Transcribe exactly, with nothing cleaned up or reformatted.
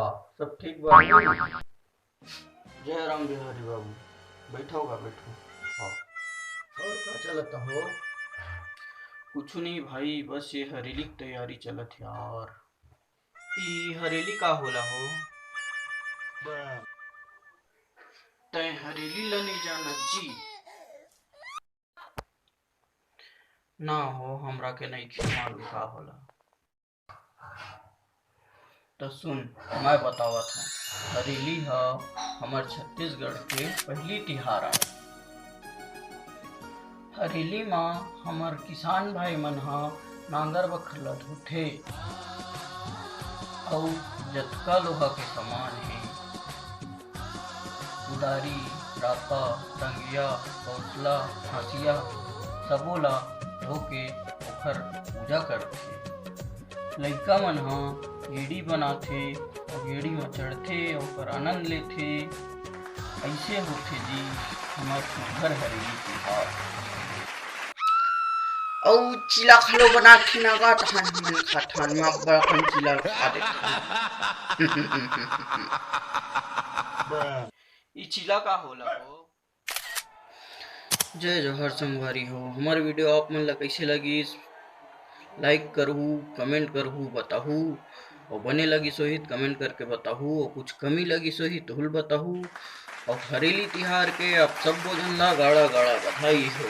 सब ठीक बा? जय राम बिहारी बाबू, बैठो गा, बैठो। हाँ। और का चलत हो? कुछ नहीं भाई, बस ये हरेली की तैयारी चलत है यार। ई हरेली का होला हो? तय हरेली ला नहीं जानत जी? ना हो, हमरा के नइखे मालूम का होला। त सुन, मैं बतावत हूँ। हरेली ह हमर छत्तीसगढ़ के पहली तिहार आय। हरेली म हमर किसान भाई मन ह नांगर बखर ल धोथे, अउ जतका लोहा के सामान हे, कुदारी, रापा, टंगिया, कौटला, हंसिया, सबो ला धो के ओखर पूजा करथे। लइका मन ह गेड़ी बनाथे, अउ गेड़ी म चढ़थे, ओकर आनंद लेथे। अइसे होथे जी हमर सुघर हरेली तिहार। अउ चीला घलो बनाथे ना गा, तहन हमन खाथन, माँ बड़ा कन चीला खा देथन। ई चीला का होला हो? जय जोहार संगवारी हो, हमर वीडियो आप मन ला कइसे लगिस, लाइक करहू, कमेंट करहू, बताहू, अउ बने लगिस होही त कमेंट करके बताहू, अउ कुछ कमी लगिस होही तहू ल बताहू। अउ हरेली तिहार के आप सब्बो झन ला गाड़ा गाड़ा बधाई हो।